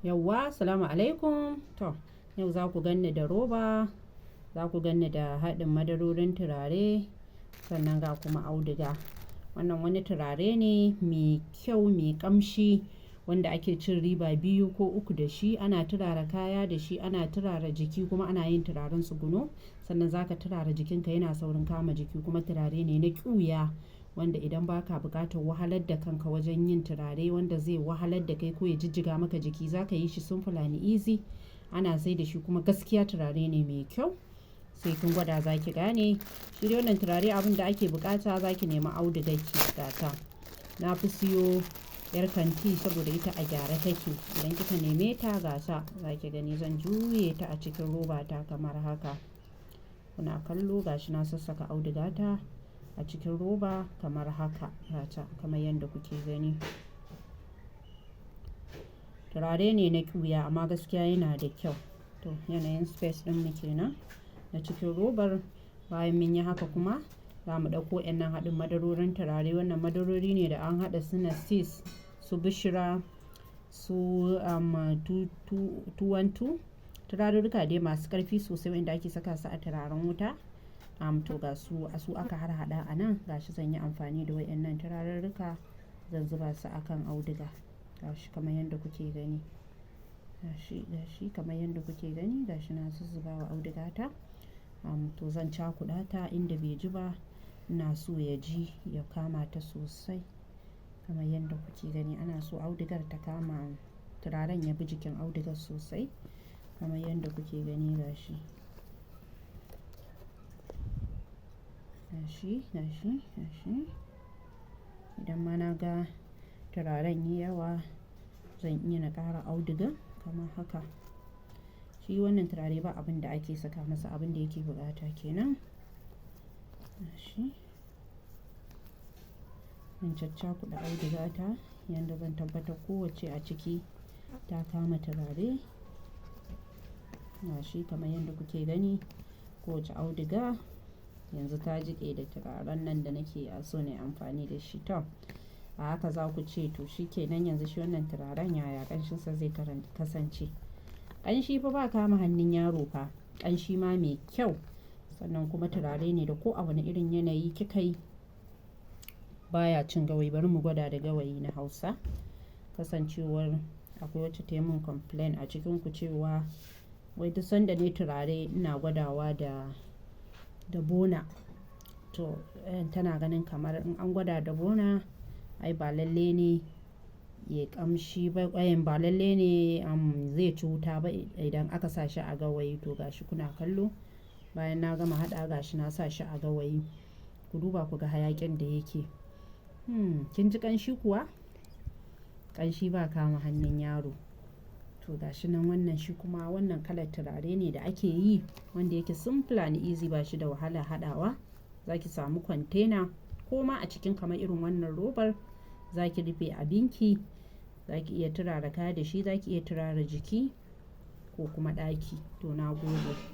Yauwa, salamu alaikum. To, yau za ku ganni da roba, za ku ganni da haɗin madarorin turare, sannan ga kuma auduga. Wannan wani turare ne mai kyau, mai ƙamshi wanda ake cin riba biyu ko uku da shi. Ana turara kaya da shi, ana turara jiki kuma ana yin turaren tsuguno. Sannan za ka turara jikinka yana saurin kama jiki kuma turare ne na ƙiuya wanda idan ba ka buƙatar wahalar da kanka wajen yin turare wanda zai wahalar da kai ko ya jijjiga maka jiki, za ka yi shi simple and easy. Ana sai da shi kuma gaskiya turare ne mai kyau. Sai kin gwada za ki gane. Shi dai wannan turare abin da ake buƙata, za ki nemi audugarki gata. Na fi siyo 'yar kanti saboda ita a gyara take. Idan kika neme ta gata, za ki gani zan juye ta a cikin roba ta kamar haka. Kuna kallo gashi na sassaka audugata a cikin roba kamar haka gata kamar yadda kuke gani. Turare ne na ƙiuya amma gaskiya yana da kyau. To, yanayin space ɗin mu kenan na cikin robar. Bayan mun yi haka kuma za mu ɗauko waƴannan haɗin madarorin turare. Wannan madarori ne da an haɗa su Nasis, su Bishira, su 212. Turarurruka dai masu ƙarfi sosai waƴanda ake saka su a turaren wuta. To ga su, su aka harhaɗa a nan. Gashi zan yi amfani da waƴannan turarurruka, zan zuba su a kan auduga. Gashi kamar yadda kuke gani. Gashi, gashi kamar yadda kuke gani. Gashi na zuzzuba wa audugata. To zan cakuɗa ta inda bai ji ba. Ina so ya ji, ya kama ta sosai kamar yadda kuke gani. Ana so audugar ta kama turaren ya bi jikin audugar sosai kamar yadda kuke gani gashi. Gashi, gashi, gashi. Idan ma na ga turaren yayi yawa, zan iya na ƙara audugar kamar haka. Shi wannan turare ba abin da ake saka masa, abin da yake buƙata kenan. Gashi. Zan caccakuɗa audugata yanda zan tabbatar kowacce a ciki ta kama turare. Gashi kamar yadda kuke gani, kowacce auduga yanzu ta jiƙe da turaren nan da nake so na yi amfani da shi. To, a haka za ku ce to shi ke nan yanzu shi wannan turaren yaya ƙanshinsa zai kasance. Ƙanshi fa ba kama hannun yaro fa. Ƙanshi ma mai kyau. Sannan kuma turare ne da ko a wane irin yanayi kika yi baya cin gawayi. Bari mu gwada da gawayi na Hausa. Kasancewar akwai wacce ta yi mun complain a cikinku cewa wai duk sanda nayi turare ina gwadawa da bona. To, tana ganin kamar in an gwada da bona ai ba lalle ne ya ƙamshi ba, ba lalle ne zai ci wuta ba idan aka sa shi a gawayi. To gashi kuna kallo. Bayan na gama haɗa gashi na sa shi a gawayi. Ku duba ku ga hayaƙin da yake. Kin ji ƙanshi kuwa? Ƙanshi ba kama hannun yaro. To gashi nan wannan shi kuma wannan kalar turare ne da ake yi wanda yake simple and easy, ba shi da wahala haɗawa. Za ki samu kwantena ko ma a cikin kamar irin wannan robar za ki rufe abinki. Za ki iya turara kaya da shi, za ki iya turara jiki ko kuma ɗaki. To na gode.